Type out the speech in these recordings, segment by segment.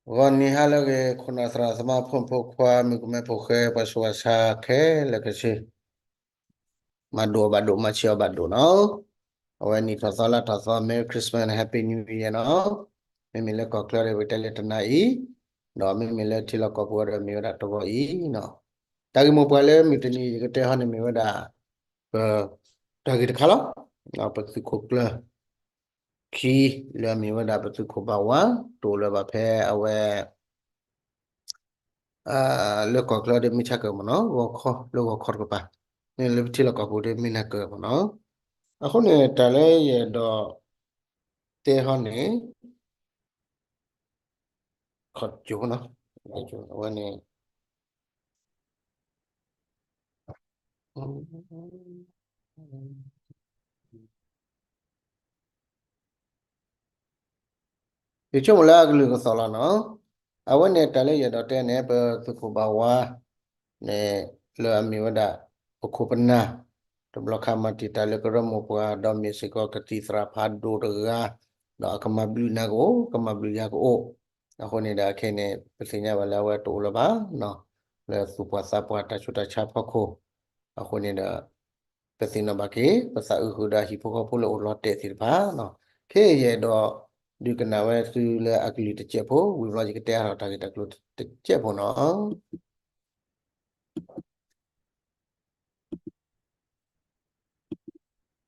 ဂီၤနံၤဟါလၢအဂ့ၤ ခိၣ်နၢ်သရၣ်သမါ ဖိမုၣ်ဖိခွါ မုၣ်ကမဲဖိဃဲ ပှၤဆူးပှၤဆါခဲလၢာ်ခဲဆ့, မၤဒိးအီၤဘၣ်ဒိၣ် မၤဆံးအီၤဘၣ်ဒိၣ်နီၤ. အဝဲနံၣ်ထီၣ်သီလါထီၣ်သီ Merry Christmas and Happy New Year နီၤ. မ့မ့ၢ်လၢကီၢ်ချၢဒီး ပတဲလၢတနၤအံၤ, ဒီးမ့မ့ၢ်လၢထံလီၢ်ကီၢ်ပူၤဒီး မ့ၢ်ဝဲဒၣ်တဂီၤအံၤနီၤ. တၢ်ဂ့ၢ်မိၢ်ပှၢ်လၢမုၢ်တနံၤ ယကတဲဟီန့ၣ် မ့ၢ်ဝဲဒၣ် ပ တၢ်ဂ့ၢ်တခါလီၤ. ပသုးခိၣ်ကျၢၢ် ခံ လၢအမ့ၢ်ဝဲဒၣ်ပသုးခိၣ်ဘၣ်ဝါ တအိၣ်လၢၤဘၣ်ဖဲအဝဲ လၢကီၢ်ချၢဒီးမ့ၢ်ဆါကၢၢ်မ့ၢ်နီၤ ဂီၤခီ လၢဂီၤခီတကပၤ, မ့ၢ်လၢပထံလီၢ်ကီၢ်ပူၤဒီးမ့ၢ်နၤကၢၢ်မ့ၢ်နီၤ. အဃိန့ၣ် တၢ်လၢယအဲၣ်ဒိးတဲဟီန့ၣ် ခီၣ်ကၠိနီၤ, အဝဲန့ၣ် ယဆိကမိၣ်လၢအကလုၢ်ကသီၣ်လီၤနီၤ. အဝဲန့ၣ်တၢ်လၢယအဲၣ်ဒိးတဲန့ၣ် ပသုးခိၣ်ဘၣ်ဝါ န့ၣ် လၢအမ့ၢ်ဝဲဒၣ် ပခိၣ်ပနၢ် တဘျီခါမၤတံာ်တာ်လၢကရၢမိၢ်ပှၢ် ဒီးမ့ၢ်စ့ၢ်ကီးကသံၣ်သရၣ်ဖးဒိၣ်တဂၤ, ဒီးအကမၤဘျုးနၤကအိၣ် ကမၤဘျုးယၤကအိၣ်, အဃိန့ၣ်ဒီးခဲအံၤန့ၣ် ပသ့ၣ်ညါဘၣ်လၢအဝဲတအိၣ်လၢၤဘၣ်နီၤ, လၢသူၣ်ပှၢ်သးပှၢ်တၢ်ဆူးတၢ်ဆါအဖီခိၣ်, အဃိန့ၣ်ဒီး ပသ့ၣ်နီၣ်ဘၣ်က့ၤ ပသးအုးဃုာ်ဒီးဟံၣ်ဖိဃီဖိလၢအိၣ်လီၤတဲာ်သ့ၣ်တဖၣ်နီၤ. ခဲအံၤယအဲၣ်ဒိး ဒုးကနၣ်ဝဲသုလၢအကလုၢ်တစဲးဖိ ဝံၤဘျီယကတဲအါထီၣ်တၢ်ဂ့ၢ်တၢ်ကျိၤတစဲးဖိနီၤ.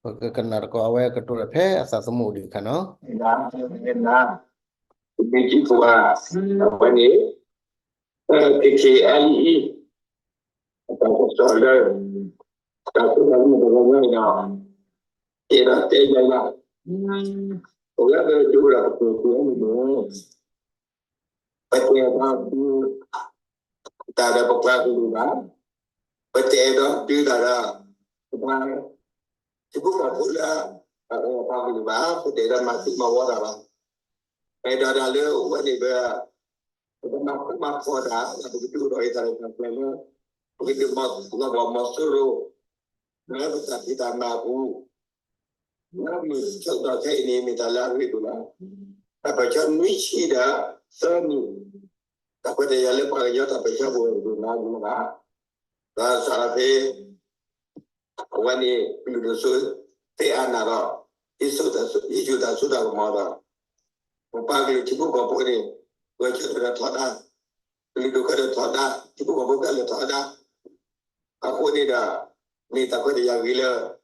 ပကကနၣ်တကီးအဝဲကတိၤဒီးဖဲအသးသမူအိၣ်ဒံးအခါနီၤ. မ့ၢ်ကံၣ်ပှၤ အဝဲန့ၣ် KKLE အတၢ်ကစီၣ်လၢ တၢ်ကစီၣ်လၢမ့ၢ်တဂီၤညါအံၤဒီး ကဲဒီးတဲညါလၢ ပဝဲဒၣ်ကၠိဒီးပကၠိန့ၣ် ပတအဲၣ်ဒိးဒုးတၢ်ဒီးပပှၤကလုာ်ဘၣ်, ပတအဲၣ်ဒိးဒုးတၢ်ဒီး ပပှၤ ထံဖိကီၢ်ဖိလၢ ပပှၤကလုာ်ဘၣ်, ပတအဲၣ်ဒိးမၤသံမၤဝီတၢ်ဘၣ်. ပအဲၣ်ဒိးတၢ်လၢအဝဲန့ၣ် ပ ပကမၤဃူမၤဖိးတၢ် ဒီးပကဒုးအိၣ်ထီၣ်အသးလၢတၢ်ကျဲလၢ ပကဒုးမၤလီၤဘီၣ်မၤစိရိၤ လၢပတၢ်ဖံးတၢ်မၤအပူၤ, လၢမုၢ်ဆၢကတီၢ်ခဲအံၤန့ၣ် မ့ၢ်တၢ်လၢအရ့ဒိၣ်လီၤ. တၢ်ပၢၢ်ဆၢနွံဆံဒီးသၢနံၣ်, တၢ်ခွဲးတၢ်ယာ်လၢပှၤကညီတၢ်ပၢၢ်ဆၢပူၤဒိၣ်မးဒိၣ်မး, ဒီးစးထီၣ်ဖဲ အဝဲန့ၣ် ကလုာ်ဒိၣ်စိသ့ၣ်အါနၢ်ဒီး ဟံးစိ, ဟံးစိတၢ်စိတၢ်ကမီၤဒီး ပပှၤကလုာ်ထံဖိကီၢ်ဖိန့ၣ် ဂဲၤဆၢထၢၣ်ဒီးထီဒါ, ကလုာ်ဒိၣ်ခဲလၢာ်ထီဒါ, ထံဖိကီၢ်ဖိခဲလၢာ်ထီဒါ, အဃိန့ၣ်ဒီး မ့ၢ်တၢ်ခွဲးတၢ်ယာ်ဂ့ၤလၢ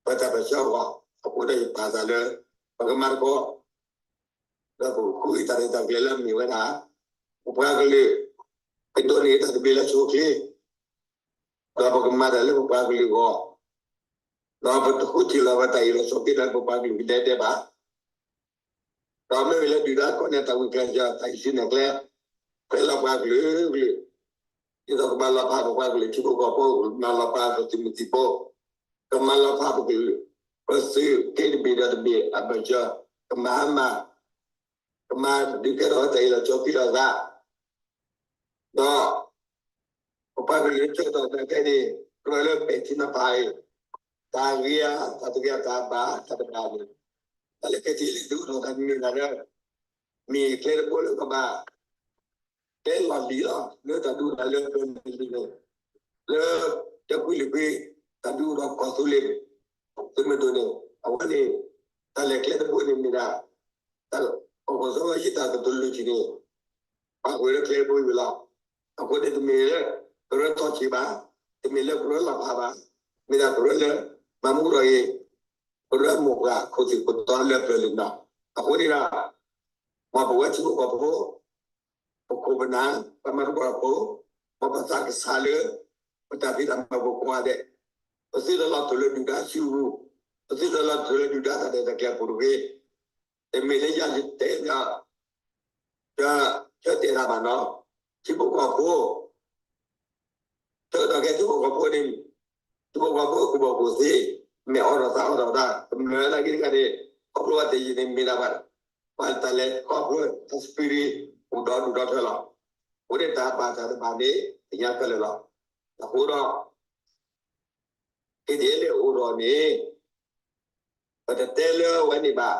ပတၢ်ပၢၢ်ဆၢအဂီၢ်, အဃိဒီးယပာ်သးလၢ ပကမၤသကိး ဒီးပကဃုအံၤတၢ်ရဲၣ်တၢ်ကျဲၤလၢမ့ၢ်ဝဲဒၣ် ပပှၤကလုာ် ကဒိးန့ၢ်တၢ်တဘ့ၣ်လၢဆိချ့, ဒီးပကမၤတၢ်လၢပပှၤကလုာ်အဂီၢ်, ဒီးပတဃုထံၣ်လီၤပတၢ်အ့ၣ်လိာ်ဆိးက့ဒီးပပှၤကလုာ်ကဒဲကဒဲဘၣ်. ဒီးမ့ၢ်ဝဲလၢဒုၣ်ဒါကီၢ်န့ၣ် တၢ်ဂုာ်ကျဲးစၢး တၢ်အံၤစံးန့ၣ်ကျဲ, ကျဲလီၤပှၤကလုာ်ကလုာ်, ဒ်သိးကမၤလီၤဖးပပှၤကလုာ်ထံဖိကီၢ်ဖိ, မၤလီၤဖးပသုးမုၢ်သံၣ်ဘိ, ကမၤလီၤဖးပကလုာ်, ပသုးက့တဘ့ၣ်ဒီးတဘ့ၣ်အဘၢၣ်စၢၤ, ကမၤဟါမၢ် ကမၤဒုးကဲထီၣ်တၢ်အ့ၣ်လိာ်ဆိးက့လိာ်သး, ဒီး ပပှၤကလုာ်လၢဆၢကတီၢ်ခဲအံၤန့ၣ် ကြၢးလၢပဲာ်ထံနီၤဖးအံၤ, တၢ်ဂ့ၤဧါ, တၢ်တဂ့ၤဧါ, တၢ်ဘၣ်တၢ်တဘၣ်န့ၣ်, တၢ်လၢကဲထီၣ်လၢဒုးအိၣ်ထီၣ်တၢ်မ့ၢ်တၢ်လၢ မ့ၢ်ကျဲတဘိလၢကဘၣ် တဲလီၤလံလီၤ လၢတၢ်ဒုးတၢ်လၢပျၢၤန့ၣ် လၢတကွံလံာ်ကွံ တၢ်ဒုးအိၣ်ထီၣ်ကီၢ်သူလ့ၤ သုးမုၢ်ဒိၣ်န့ၣ် အဝဲန့ၣ် တၢ်လဲၤကျဲတဘိန့ၣ်မ့ၢ်ဒၣ် တၢ်ကီၢ်ကီၢ်စီဝဲဟံးတၢ်ကတိၤလၢကံန့ၣ် ပာ်ဃုာ်လၢကျဲတဘိဝံၤလီၤ. အဃိန့ၣ်တမ့ၢ်လၢ ကရၢထီၣ်ဆံးဘၣ်, တမ့ၢ်လၢကရၢလီၤဖးဘၣ်, မ့ၢ်ဒၣ်ကရၢလၢ မၤမူထီၣ်ဂ့ၤ ကရၢမိၢ်ပှၢ်ခိၣ်သ့ၣ်ခိၣ်တီလၢပျၢၤလံနီၤ. အဃိန့ၣ်ဒီး မ်ပဝဲထံဖိကီၢ်ဖိ ပခိၣ်ပနၢ် ပမၤသကိးအဖိ, မ်ပသးကဆးလၢ ပတၢ်ဖံးတၢ်မၤပူၤကိးဂၤဒဲး, ပသုတလီၤတိာ်လၢဒုၣ်ဒါစုပူၤ, ပသုတလီၤတိာ်လၢဒုၣ်ဒါတၢ်ရဲၣ်တၢ်ကျဲၤပူၤတဂ့ၤ. တမ့ၢ်လၢယၤယတဲဒီး ဒီး ဆၢတဲာ်တၢ်ဘၣ်နီၤ, ထံဖိကီၢ်ဖိ ဆၢကတီၢ်ခဲအံၤထံဖိကီၢ်ဖိန့ၣ် ထံဖိကီၢ်ဖိကဘီၣ်ကူၣ်သ့, မဲာ်အိးထီၣ်သးအိးထီၣ်တၢ်, ကမျၢၢ်နာ်က့တခါန့ၣ် ခီဖျိဘၣ်တယံာ်န့ၣ်မ့ၢ်ဒၣ်ဘၣ်, ဘၣ်တၢ်လဲၤခီဖျိတၢ် spirit အိၣ်ဒီဒူၣ်ဒီထၢလီၤ. အဃိန့ၣ်တၢ်ဘၣ်တၢ်တဘၣ်န့ၣ် သ့ၣ်ညါခဲလၢာ်လီၤ. အဃိဒီး က့ဒ်လဲၣ်အိၣ်ဒီးန့ၣ် ပတတဲလၢဝဲန့ၣ်ဘၣ်.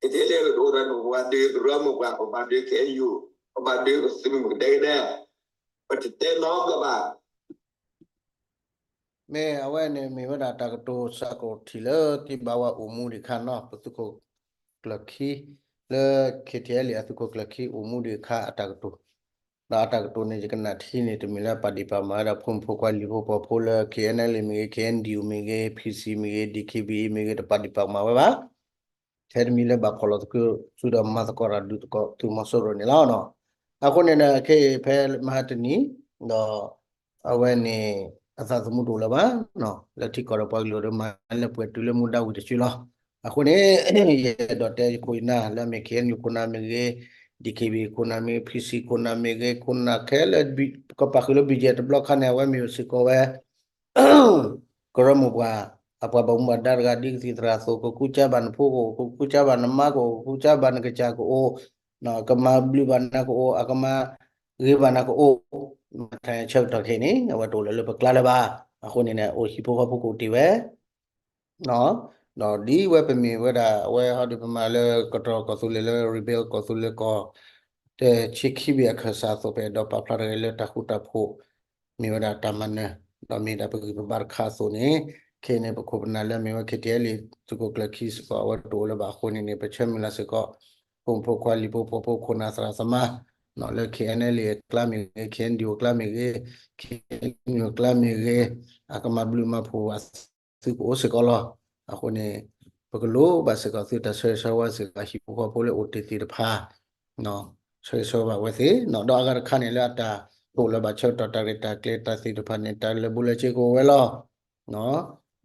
ကတဲလဲၣ်ကဒိၣ်တၢ်န့ၣ် ပဘၣ်ဒုးကရၢမိၢ်ပှၢ် ပဘၣ်ဒုး K N U ပဘၣ်ဒုးပသုးမုၢ်ကဒဲကဒဲ ပတတဲနီတဘျီဘၣ်. မ့ၢ်အဝဲန့ၣ်မ့ၢ်ဝဲဒၣ်တၢ်ကတိၤစးကိးထံၣ်လၢတံၢ်ဘၣ်ဝဲအိၣ်မူဒံးခါနီၤ ပသုးခိၣ်ကျၢၢ်ခံ လၢ K T L A အသုးခိၣ်ကျၢၢ်ခံအိၣ်မူဒံးခါအတၢ်ကတိၤ ဒီးအတၢ်ကတိၤန့ၣ် ယကနၣ်ထံန့ၣ် တမ့ၢ်လၢပာ်ဒံးပာ်ကမၣ်ဝဲဒၣ်ဖိမုၣ်ဖိခွါလံၤဖိပှီၤဖိလၢ K N L A မ့ၢ်ဂ့ၤ K N D O မ့ၢ်ဂ့ၤ P C မ့ၢ်ဂ့ၤ D K B A မ့ၢ်ဂ့ၤ တပာ်ဒံးပာ်ကမၣ်ဝဲဘၣ်. ထဲတမံၤလၢဘၣ်ဖီၣ်လီၤသကုၤဆူဒီးမၤသကိးတၢ်ဒုးသကိးသုးမီၤစိရိၤန့ၣ်လီၤ. အဃိန့ၣ်ဒီး ခဲအံၤဖဲမဟါတနံၤ ဒီး အဝဲန့ၣ် အသးသမူတအိၣ်လၢၤဘၣ် လၢထံကီၢ်ဒီးပှၤကလုာ်ဒီးမၤလၢပှဲၤတုၤလၢမူဒါဝံၤတစုလီၤ. အဃိန့ၣ် ယအဲၣ်ဒိးတဲယခိၣ်ယနၢ်လၢအမ့ၢ် K N U ခိၣ်နၢ်မ့ၢ်ဂ့ၤ D K B A ခိၣ်နၢ်မ့ၢ်ဂ့ၤ P C ခိၣ်နၢ်မ့ၢ်ဂ့ၤ ခိၣ်နၢ်ခဲလၢာ် ကပာ်ဃုာ်လၢ budget တဘျီခါန့ၣ် အဝဲမ့ၢ်စ့ၢ်ကီးဝဲ ကရၢမိၢ်ပှၢ် အပှၤဘၣ်မူဘၣ်ဒါတဂၤဒ်ကသံၣ်သရၣ်အသိး ကကူစါဘၣ်နဖိကအိၣ် ကကူစါဘၣ်နမါကအိၣ် ကကူစါဘၣ်နကစၢ်ကအိၣ် ကမၤဘျုးဘၣ်နၤကအိၣ် အကမၤဂ့ၤဘၣ်နၤကအိၣ် မ့ၢ်ဆၢကတီၢ်ခဲအံၤန့ၣ် အဝဲတအိၣ်လၢၤလၢပကျါလၢၤဘၣ်. အဃိန့ၣ်န့ၣ် အိၣ်ဟံၣ်ဖိဃီဖိကအိၣ်တ့ၢ်ဝဲ ဒီးဒ်ဝဲပမ့ၢ်ဝဲဒၣ် အဝဲဟီဒုးပမၤလၢကတီၢ်ကီၢ်သူလ့ၤလၢ rebuild ကီၢ်သူလ့ၤကီၢ် တဆံခံဘ့ၣ်အခၢၣ်စးအသိး ပအဲၣ်ဒိးပာ်ဖျါထီၣ်က့ၤလၢတၢ်ဃူတၢ်ဖိး မ့ၢ်ဝဲဒၣ်တၢ်မၤနၢၤ ဒီးမ့ၢ်ဒၣ်ပဂံၢ်ပဘါတခါအသိးန့ၣ် ခဲအံၤန့ၣ် ပခိၣ်ပနၢ်လၢအမ့ၢ်ဝဲ K T L A သုးခိၣ်ကျၢၢ်ခံစ့ၢ်ကီး အဝဲတအိၣ်လၢၤဘၣ်အဃိန့ၣ်န့ၣ် ပဆၢမုၢ်လၢ်စ့ၢ်ကီး ဖိမုၣ်ဖိခွါလံၤဖိပှီၤဖိခိၣ်နၢ်သရၣ်သမါ လၢ K N L A အကျါမ့ၢ်ဂ့ၤ K N D O အကျါမ့ၢ်ဂ့ၤ K N U အကျါမ့ၢ်ဂ့ၤ အကမၤဘျုးမၤဖှိၣ်ဘၣ် သုကအိၣ်စ့ၢ်ကီးလီၤ. အဃိန့ၣ် ပကလိၣ်ဘၣ်စ့ၢ်ကီးသုတၢ်ဆၢဂ့ၤဆၢဝါစ့ၢ်ကီး ဟံၣ်ဖိဃီဖိလၢအိၣ်တ့ၢ်သ့ၣ်တဖၣ် ဆၢဂ့ၤဆၢဝါဘၣ်ဝဲသ့ၣ် ဒီးအဂၤတခါန့ၣ်လၢအတၢ်တအိၣ်လၢၤဘၣ်ဆၢကတီၢ် တၢ်ရဲၣ်တၢ်ကျဲၤတၢ်သ့ၣ်တဖၣ်န့ၣ် တၢ်လၢာ်ဘူၣ်လၢာ်စ့ၤကအိၣ်ဝဲလီၤ.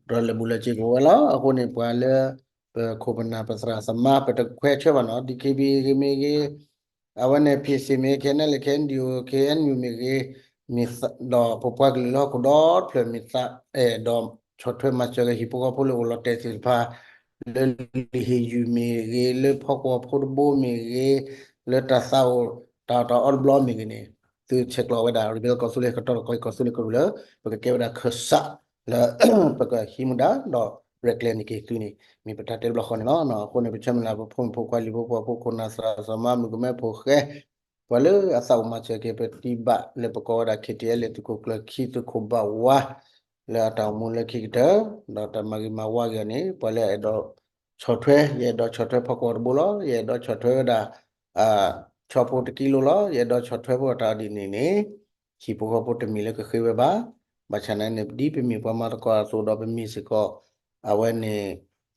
တၢ်လၢာ်ဘူၣ်လၢာ်စ့ၤကအိၣ်ဝဲလီၤ. အဃိန့ၣ် ပှၤလၢ ပခိၣ်ပနၢ်ပသရၣ်သမါ ပတခွဲးဆၢဘၣ်နီၤ D K B A မ့ၢ်ဂ့ၤ အဝဲန့ၣ် P C မ့ၢ်ဂ့ၤ K N L A K N D O K N U မ့ၢ်ဂ့ၤ မ့ၢ်သး ဒီးပပှၤကလုာ်လၢဟီၣ်ခိၣ်ဒီဖျၢၣ် မ့ၢ်သးအဲၣ်ဒိးဆီၣ်ထွဲမၤစၢၤက့ၤဟံၣ်ဖိဃီဖိလၢအိၣ်လီၤတဲာ်သ့ၣ်တဖၣ် လၢလံာ်ဟ့ၣ်ယုၢ်မ့ၢ်ဂ့ၤ လၢဖီကွီၤဖိတဘိမ့ၢ်ဂ့ၤ လၢတၢ်သးအိၣ် တၢ်အီၣ်တၢ်အီတဘျီမ့ၢ်ဂ့ၤန့ၣ် သုဆဲးကျိးဝဲဒၣ် rebuild ကီၢ်သူလ့ၤ ကတီၢ်တကီၢ်အံၤ ကီၢ်သူလ့ၤကရူၢ်လၢ ပကကဲဝဲဒၣ်ခၢၣ်စးလၢ ပကဟံးမူဒါ ဒီးရဲၣ်ကျဲၤန့ၢ်က့ၤသုန့ၣ် မ့ၢ်ပတၢ်တဲတဘျီဃီန့ၣ်လီၤ. အဃိန့ၣ် ပဆၢမုၢ်လၢ်ပဖိမုၣ်ဖိခွါလံၤဖိပှီၤဖိခိၣ်နၢ်သရၣ်သမါ မုၣ်ကမဲဖိဃဲ ပှၤလၢအသးအိၣ်မၤစၢၤက့ၤ ပတံဘၣ်လၢပကိးဝဲဒၣ် K T L A သုးခိၣ်ကျၢၢ်ခံ သုးခိၣ်ဘၣ်ဝါ လၢအတၢ်အိၣ်မူလၢခံကတၢၢ် ဒီးတၢ်မၤဂ့ၤမၤဝါက့ၤအီၤန့ၣ် ပှၤလၢအအဲၣ်ဒိးဆီၣ်ထွဲ ယအဲၣ်ဒိးဆီၣ်ထွဲဖီကွီၤတဘိလီၤ. ယအဲၣ်ဒိးဆီၣ်ထွဲဝဲဒၣ် ဆီဖိတကံလိလီၤ. ယအဲၣ်ဒိးဆီၣ်ထွဲဖီတၢ်ဒ်န့ၣ်န့ၣ် ဟံၣ်ဖိဃီဖိတမ့ၢ်လၢကဃ့ဝဲဘၣ်. ဘၣ်ဆၣ်န့ၣ်န့ၣ် ဒ်ပမ့ၢ်ပှၤမၤသကိးအသိးဒီးပမ့ၢ်စ့ၢ်ကီး အဝဲန့ၣ်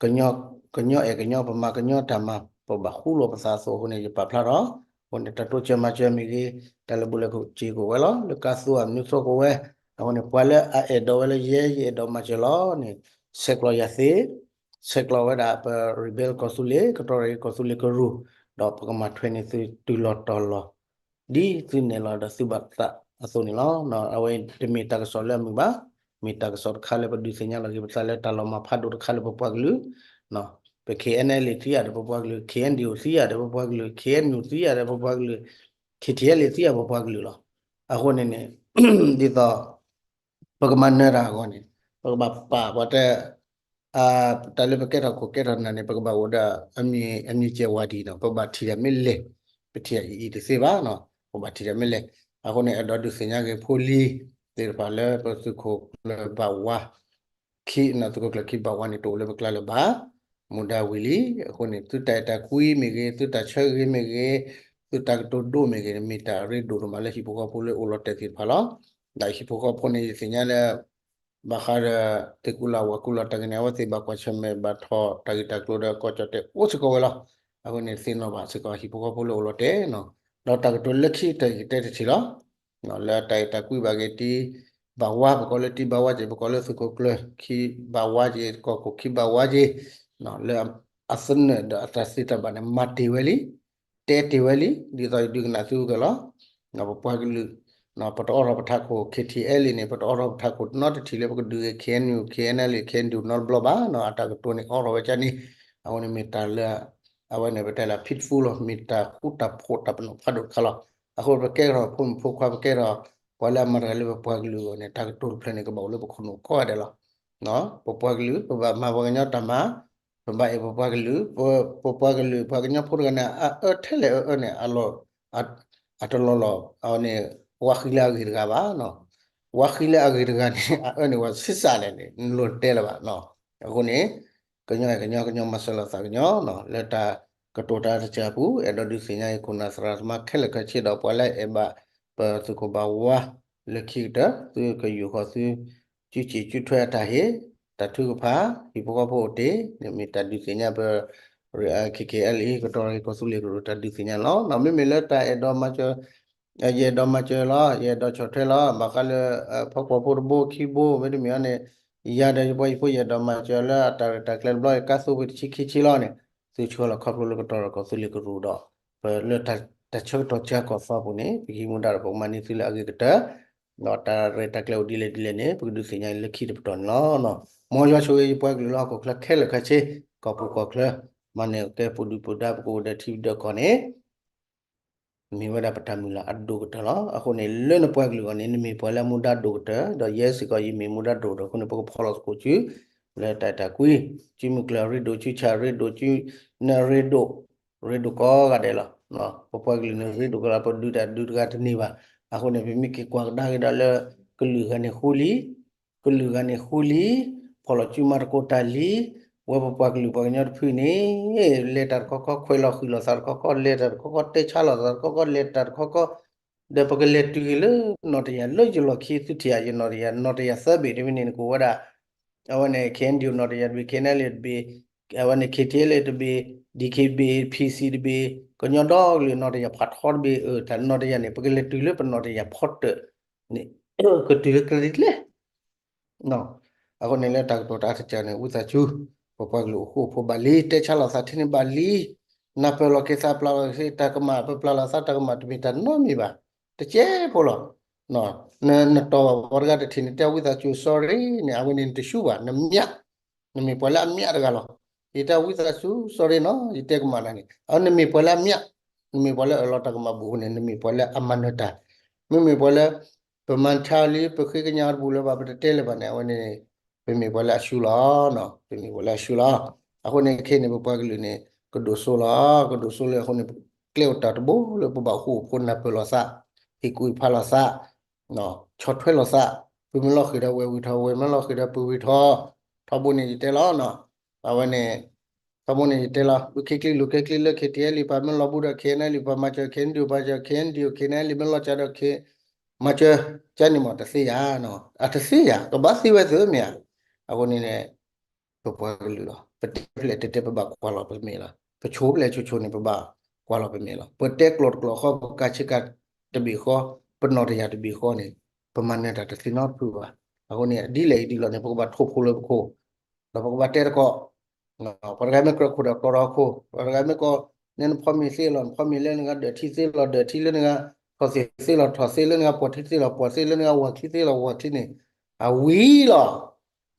ကညီအဲၣ်ကညီ ပမၤကညီတၢ်မၤ ပဘၣ်ဃူလိာ်ပသးအသိးအဃိန့ၣ် ယပာ်ဖျါထီၣ် အဃိန့ၣ် တၢ်တိစၢၤမၤစၢၤမ့ၢ်ဂ့ၤ တၢ်လၢာ်ဘူၣ်လၢာ်စ့ၤကအိၣ်ဝဲလီၤ. လၢကါသိအမနုၤသိကအိၣ်ဝဲ အဃိန့ၣ် ပှၤလၢအအဲၣ်ဒိးဝဲလၢယဲ ယအဲၣ်ဒိးမၤစၢၤလီၤန့ၣ် ဆဲးကျိးယၤသ့ ဆဲးကျိးဝဲဒၣ်ပ rebuild ကီၢ်သူလ့ၤ ကတီၢ်ရဲၣ်ကီၢ်သူလ့ၤကရူၢ် ဒီးပကမၤထွဲန့ၢ်သုတုၤလီၤတီၤလီၤ ဒ်သုနဲၣ်လီၤဒီးသုဘၣ်သးအသိးန့ၣ်လီၤ. အဝဲတမ့ၢ်တၢ်ကစီၣ်လၢအမုာ်ဘၣ်. မ့ၢ်တၢ်ကစီၣ်တခါလၢပဒုးသ့ၣ်ညါလီၤက့ၤပသးလၢတၢ်လီၤမၢ်ဖးဒိၣ်တခါလၢပပှၤကလုာ် ပ K N L A သံယၤဒီးပပှၤကလုာ် K N D O သံယၤဒီးပပှၤကလုာ် K N U သံယၤဒီးပပှၤကလုာ် K T L A သံယၤပပှၤကလုာ်လီၤ. အဃိန့ၣ်န့ၣ် ဒ်သိး ပကမၤနၢၤတၢ်အဂီၢ်န့ၣ် ပကဘၣ်ပာ်ပှၤတဲ တၢ်လၢပကဲထီၣ်ခိၣ်ကဲထီၣ်နၢ်န့ၣ် ပကဘၣ်အိၣ်ဒီး အမံၤကဲဝါဒံးနီၤ ပဘၣ်ထံၣ်တၢ်မ့ၢ်လဲၣ် ပထံၣ်တၢ်အံၤအံၤတသ့ဘၣ်နီၤ ပဘၣ်ထံၣ်တၢ်မ့ၢ်လဲၣ်. အဃိန့ၣ် အဲၣ်ဒိးဒုးသ့ၣ်ညါက့ၤဖိလံၤသ့ၣ်တဖၣ်လၢပသုးခိၣ်ကျၢၢ်ဘၣ်ဝါ ခံ သုးခိၣ်ကျၢၢ်ခံဘၣ်ဝါန့ၣ် တအိၣ်လၢပကျါလၢၤဘၣ်. မူဒါဝံၤလံ. အဃိန့ၣ် သုတၢ်အဲၣ်တၢ်ကွံမ့ၢ်ဂ့ၤ, သုတၢ်ဆၢဂ့ၤမ့ၢ်ဂ့ၤ, သုတၢ်ကတိၤဒိမ့ၢ်ဂ့ၤန့ၣ် မ့ၢ်တၢ်အရ့ဒိၣ်ဒိၣ်မးလၢဟံၣ်ဖိဃီဖိလၢအိၣ်လီၤတဲာ်သ့ၣ်တဖၣ်လီၤ. ဒီးဟံၣ်ဖိဃီဖိန့ၣ် ယသ့ၣ်ညါလၢ ဘၣ်ဃးဒီး သ့ၣ်ကူလၢ်ဝၣ်ကူလၢ်တၢ်ဂ့ၢ်န့ၣ် အဝဲသ့ၣ်ဘၣ်ကွၢ်ဆၢၣ်မဲာ်ဘၣ်ထီၣ်တၢ်ဂ့ၢ်တၢ်ကျိၤဒီး ကီၢ်ကၠီၣ်တဲာ်အိၣ်စ့ၢ်ကီးဝဲလီၤ. အဃိန့ၣ် သ့ၣ်နီၣ်ဘၣ်စ့ၢ်ကီးဟံၣ်ဖိဃီဖိလၢအိၣ်လီၤတဲာ်နီၤ. ဒီးတၢ်ကတိၤလၢခံတၢ်ဂ့ၢ်ကတဲတထံၣ်လီၤ. လၢတၢ်အဲၣ်တၢ်ကွံဘၣ်က့ၤတံၤဘၣ်ဝါ ပကိးလၢတံၤဘၣ်ဝါက့ၤ ပကိးလၢသုးခိၣ်ကျၢၢ်ခံဘၣ်ဝါက့ၤ ကီၢ်ခိၣ်ခံဘၣ်ဝါက့ၤ လၢအသနၢၣ်ဒီးအတၢ်သ့တၢ်ဘၣ်န့ၣ် မၤတ့ၢ်ဝဲလံ တဲတ့ၢ်ဝဲလံ ဒ်သိးယဒုးကနၣ်သုကလီၤ. ပပှၤကလုာ် ပတအိးထီၣ်ပထးခိၣ် K T L A န့ၣ် ပတအိးထီၣ်ပထးခိၣ်နီတထံၣ်လၢပကဒုးဂ့ၤ K N U, K N L A, K N D O နီတဘျီဘၣ်နီၤ. အတၢ်ကတိၤန့ၣ် အိးထီၣ်ဝဲကန့ၣ် အဝဲန့ၣ်မ့ၢ်တၢ်လၢ အဝဲန့ၣ်ပတဲလၢ peaceful လီၤ. မ့ၢ်တၢ်ဃူတၢ်ဖိးတၢ်ပနီၣ်ဖးဒိၣ်တခါလီၤ. အဃိပကဲထီၣ်ဖိမုၣ်ဖိခွါ ပကဲထီၣ် ပှၤလၢအမၤတဂၤလၢပပှၤကလုာ်အဂီၢ်န့ၣ် တၢ်ကတိၤတဖျၢၣ်န့ၣ် ကဘၣ်အိၣ်လၢပခိၣ်နူာ်ကိးဂၤဒဲးလီၤ. ပပှၤကလုာ် ပဘၣ်မၤပှၤကညီတၢ်မၤ ပဘၣ်အဲၣ်ပပှၤကလုာ်, ပပှၤကလုာ် ပှၤကညီဖိတဂၤန့ၣ် အအၢထဲလဲၣ်အအၢန့ၣ် အလီၢ် အတလီၢ်လီၢ် အဝဲန့ၣ် ဝါဃံလၢအဂ့ၤတဂၤဘၣ်နီၤ. ဝါဃံလၢအဂ့ၤတဂၤန့ၣ် အအၢန့ၣ် ဝဲဆံးစးလဲၣ်န့ၣ် နလိၣ်တဲလၢၤဘၣ်နီၤ. အဃိန့ၣ် ကညီအဲၣ်ကညီ ကညီမၤစၢၤလိာ်သးကညီနီၤ လၢတၢ်ကတိၤတၢ်တစဲးအပူၤ အဲၣ်ဒိးဒုးသ့ၣ်ညါအံၤ ခိၣ်နၢ်သရၣ်သမါခဲလၢာ်ခဲဆ့ဒီး ပှၤလၢအအဲၣ်ဘၣ်ပသုးခိၣ်ဘၣ်ဝါ လၢခံကတၢၢ် သုကယူာ်ဃီၤသု စုစ့ၣ်စုထွဲအတၢ်ဟ့ၣ် တၢ်ထုကဖၣ် ဟံၣ်ဖိဃီဖိအိၣ်တ့ၢ် န့ၣ်မ့ၢ်တၢ်ဒုးသ့ၣ်ညါပ ခ့ခ့အလံ ကတီၢ်ရ့ၣ်ကီၢ်သူလ့ၤကရူၢ် တၢ်ဒုးသ့ၣ်ညါလီၤ. မ့မ့ၢ်လၢတၢ်အဲၣ်ဒိးမၤစၢၤ ယအဲၣ်ဒိးမၤစၢၤလီၤ ယအဲၣ်ဒိးဆီၣ်ထွဲလီၤ ဘၣ်ဃးလၢ ဖီကွီၤဖိတဘိခံဘိ မ့တမ့ၢ်အီၤန့ၣ် ယၤဒီးယပှၤဟံၣ်ဖိ ယအဲၣ်ဒိးမၤစၢၤလၢအတၢ်ရဲၣ်တၢ်ကျဲၤတဘျီ ယကါသိပ့ၤတဆံခံဆံလီၤန့ၣ် သုဆှၢလီၤခီဖျိလၢကတီၢ်ရ့ၣ်ကီၢ်သူလ့ၤကရူၢ်ဒီး ပလၢတၢ်ဆၢကတီၢ်ကၢကီၢ်သီအပူၤန့ၣ် ပဟံးမူဒါဒီးပကမၤန့ၢ်သုလၢအဂ့ၤကတၢၢ် ဒီးတၢ်ရဲၣ်တၢ်ကျဲၤအိၣ်ဒ်လဲၣ်ဒ်လဲၣ်န့ၣ် ပကဒုးသ့ၣ်ညါလၢခံတပတီၢ်န့ၣ်လီၤ. မ်ယွၤဆိၣ်ဂ့ၤယပှၤကလုာ်လၢဟီၣ်ခိၣ်ချၢခဲလၢာ်ခဲဆ့ ကီၢ်ပူၤကီၢ်ချၢ မၤန့ၢ်ကဲပူၤဒုၣ်ပူၤဒါ ပကအိၣ်ဒီးထံဒီးကီၢ်န့ၣ် မ့ၢ်ဝဲဒၣ်ပတၢ်မုၢ်လၢ်အဒိၣ်ကတၢၢ်လီၤ. အဃိန့ၣ် လၢနပှၤကလုာ်အဂီၢ်န့ၣ် နမ့ၢ်ပှၤလၢအမူဒါဒိၣ်ကတၢၢ် ဒီးယဲစ့ၢ်ကီး ယမ့ၢ်မူဒါဒိၣ်ဒီး အဃိန့ၣ် ပကဖီၣ်လီၤသကိးစု လၢတၢ်အဲၣ်တၢ်ကွံ စုမုၢ်ကျၢၢ်ရ့ဒိၣ် စုဆၣ်ရ့ဒိၣ် စုနၢရ့ဒိၣ် ရ့ဒိၣ်ကိးဂၤဒဲးလီၤ. ပပှၤကလုာ်န့ၣ် ရ့ဒိၣ်ကလီၤ ပဒုးတၢ်ဒုးတဂၤတန့ၢ်ဘၣ်. အဃိန့ၣ် ပမ့ၢ်က့ၤကွၢ်ကဒါက့ၤဒီးလၢ ကလုာ်ဂၤန့ၣ်ဃူလံ ကလုာ်ဂၤန့ၣ်ဃူလံ ဖီၣ်လီၤစုမၤသကိးတၢ်လံ ဝဲပပှၤကလုာ်ပှၤကညီတဖုန့ၣ် လဲၤတၢ်တခီခီ ခွဲးလီၤဃံၤလိာ်သးတခီခီ လဲၤတၢ်တခီခီ တဲဆါလိာ်သးတခီခီ လဲၤတၢ်တခီခီ ဒီးပကလဲၤတုၤက့ၤလၢနီၢ်တယၢ် လၢယလီၢ်ခံသုထံၣ်ဧါ ယနီၢ်တယၢ် နီၢ်တယၢ်သၢဘ့ၣ်တမံၤန့ၣ် နကအိၣ်ဝဲဒၣ် အဝဲန့ၣ် KNDO နီၢ်တယၢ်တဘ့ၣ် KNLA တဘ့ၣ် အဝဲန့ၣ် KTLA တဘ့ၣ် DKBA PC တဘ့ၣ် ကညီဒီကလုာ်နီၢ်တယၢ်ဖးထီတဘ့ၣ် အၢ တၢ်နီၢ်တယၢ်န့ၣ် ပကလဲၤတုၤလၢပနီၢ်တယၢ်ဖီတၢၣ်န့ၣ် ကတုၤလၢကျဲဒ်လဲၣ် အဃိန့ၣ်လၢတၢ်ကတိၤတၢ်အါတကးန့ၣ် ဝံသးစူၤ ပပှၤကလုာ်အိၣ်ဃူအိၣ်ဖိးဘၣ်လံ တဲဆါလိာ်သးထဲန့ၣ်ဘၣ်လံ နၢ်ပၢၢ်လီၤက့ၤသး ပျၢ်လီၤက့ၤသးတၢ်ကမၣ် ပပျၢ်လီၤသးတၢ်ကမၣ်တမ့ၢ်တၢ်နီတမံၤဘၣ် တကဲဖိလီၤ နတီၢ်ဘၣ်ပှၤတဂၤတထံၣ်န့ၣ် တဲဝံသးစူၤ sorry န့ၣ် အဝဲန့ၣ်နတရှုံးဘၣ် နမျး နမ့ၢ်ပှၤလၢအမျးတဂၤလီၤ ယတဲဝံသးစူၤ sorry နီၤ ယတဲကမၣ်နၤန့ၣ် အဝဲနမ့ၢ်ပှၤလၢအမျး နမ့ၢ်ပှၤလၢအအၢၣ်လီၤတၢ်ကမၣ်ဘူးန့ၣ် နမ့ၢ်ပှၤလၢအမၤနၢၤတၢ် မ့မ့ၢ်ပှၤလၢ ပမၤဆါလံ ပဃ့ကညးတဘူးလၢၤဘၣ် ပတတဲလၢၤဘၣ်န့ၣ် အဝဲန့ၣ် ပမ့ၢ်ပှၤလၢအရှုံးလီၤ ပမ့ၢ်ပှၤလၢအရှုံးလီၤ အဃိန့ၣ်ခဲအံၤန့ၣ် ပပှၤကလုာ်န့ၣ် ကဒိၣ်စိလီၤ ကဒိၣ်စိလၢအဃိန့ၣ် ကျဲအိၣ်တၢ်တဘိလၢပဘၣ်အိၣ်ဃူအိၣ်ဖိးနၢ်ပၢၢ်လိာ်သး ဟ့ၣ်ကူၣ်ဖးလိာ်သး ဆီၣ်ထွဲလိာ်သး ပုၢ်မ့ၢ်လီၤဃံၤဒီးဝဲၢ်ဝံၤထီၣ် ဝဲၢ်မ့ၢ်လီၤဃံၤဒီးပုၢ်ဝံၤထီၣ် ထီဘိန့ၣ်ယတဲလီၤ အဝဲန့ၣ် ထီဘိန့ၣ်ယတဲလီၤ ဝံခ့ကျံလိၤကဲကျံလၢ KTLA ပှၤမ့ၢ်လီၤဘူးဒီး KNLA ပှၤမၤစၢၤ KNDO ပှၤစၢၤ KNDO KNLA မ့ၢ်လီၤစၢၤဒီး မၤစၢၤ ကန့ၣ်မ့ၢ်တသ့ယၤ အတသ့ယၤ ကဘၣ်သ့ဝဲသ့မ့ၢ်ဧါ အဃိန့ၣ်န့ၣ် ပပှၤကလုာ်လီၤ ပတဲဖျဲၣ်တတဲပဘၣ်ကွၢ်လီၤပမဲာ်လီၤ ပဆိးဖျဲၣ်ဆိဆိန့ၣ် ပဘၣ်ကွၢ်လီၤပမဲာ်လီၤ ပတဲကျိာ်တကျိာ်ဃီ ပကးဆ့ကၤတဘ့ၣ်ဃီ ပနီၢ်တယၢ်တဘ့ၣ်ဃီန့ၣ် ပမၤနၢၤတၢ်တသ့နီတဖုဘၣ် အဃိန့ၣ် ဒ်လဲၣ်အံၤဒ်လဲၣ်န့ၣ် ပကဘၣ်ထိၣ်ဖိလၢပခိၣ် ဒီးပကဘၣ်တဲသကိး ပှၤတဂၤမ့ၢ်ကြၢးခိၣ်ဒီးကြၢးဒီးခိၣ် ပှၤတဂၤမ့ၢ်ကီး နဲနဖီမ့ၤသ့လီၤ နဖီမ့ၤလၢနဂၤ ဒၢးထံသ့လီၤ ဒၢးထံလၢနဂၤ ထီၣ်သ့ၣ်သ့လီၤ ထီၣ်သ့လၢနဂၤ ပှီၢ်ထံသ့လီၤ ပှီၢ်သ့လၢနဂၤ ဝၢ်ချံသ့လီၤ ဝၢ်ချံန့ၣ် အဝံၤလီၤ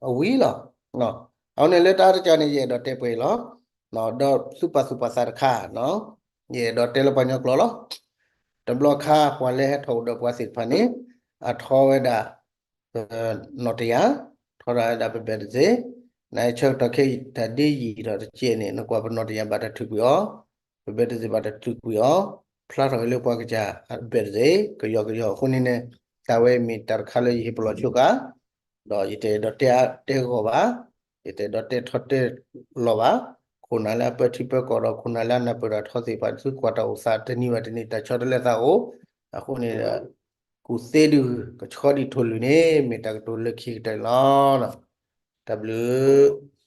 အဝံၤလီၤ အဝဲန့ၣ်လၢတၢ်တကးန့ၣ် ယအဲၣ်ဒိးတဲပှဲၤအံၤလီၤ ဒီးသုပာ်သူၣ်ပာ်သးတခါ ယအဲၣ်ဒိးတဲလၢပှၤကညီကျိာ်လီၤ တဘျီခါ ပှၤလၢဟဲထီၣ်အိၣ်ဒီးပှၤသ့ၣ်တဖၣ်န့ၣ် အထီဝဲဒၣ် နီၢ်တယၢ် ထီဒါဝဲဒၣ်ပဘဲၣ်တသ့ၣ် နဆၢကတီၢ်ခဲအံၤ တၢ်ဒ့ယံာ်ဒီးတကဲန့ၣ် နကွၢ်ပနီၢ်တယၢ်ဘၣ်တၢ်ထုးကွံာ်အီၤ ပဘဲၣ်တသ့ၣ်ဘၣ်တၢ်ထုးကွံာ်အီၤ ဖျါထီၣ်က့ၤလၢပှၤကစၢ်အဘဲၣ်တသ့ၣ် ကယီကယီအဃိန့ၣ်န့ၣ် တၢ်ဝဲမ့ၢ်တၢ်တခါလၢယဟ့ၣ်ပလီၢ်ဆိကါ ဒီးယတအဲၣ်ဒိးတဲတဲဂီၢ်ဘၣ် ယတအဲၣ်ဒိးတဲထီတဲလီၤဘၣ် ခိၣ်နၢ်လၢအပၢထံပၢကီၢ်ဒီး ခိၣ်နၢ်လၢအနၢ်ပၢၢ်ဒီးထီသ့ၣ်တဖၣ် သုကွၢ်တၢ်အိၣ်သးတနံၤဘၣ်တနံၤ တၢ်ဆီတလဲသးအိၣ် အဃိန့ၣ်ဒီး ကူၣ်သ့ဒုး ကဆှီဒံးထိၣ်လွံၢ်န့ၣ် မ့ၢ်တၢ်ကတိၤလၢခံကတၢၢ်လီၤ. တၢ်ဘျုး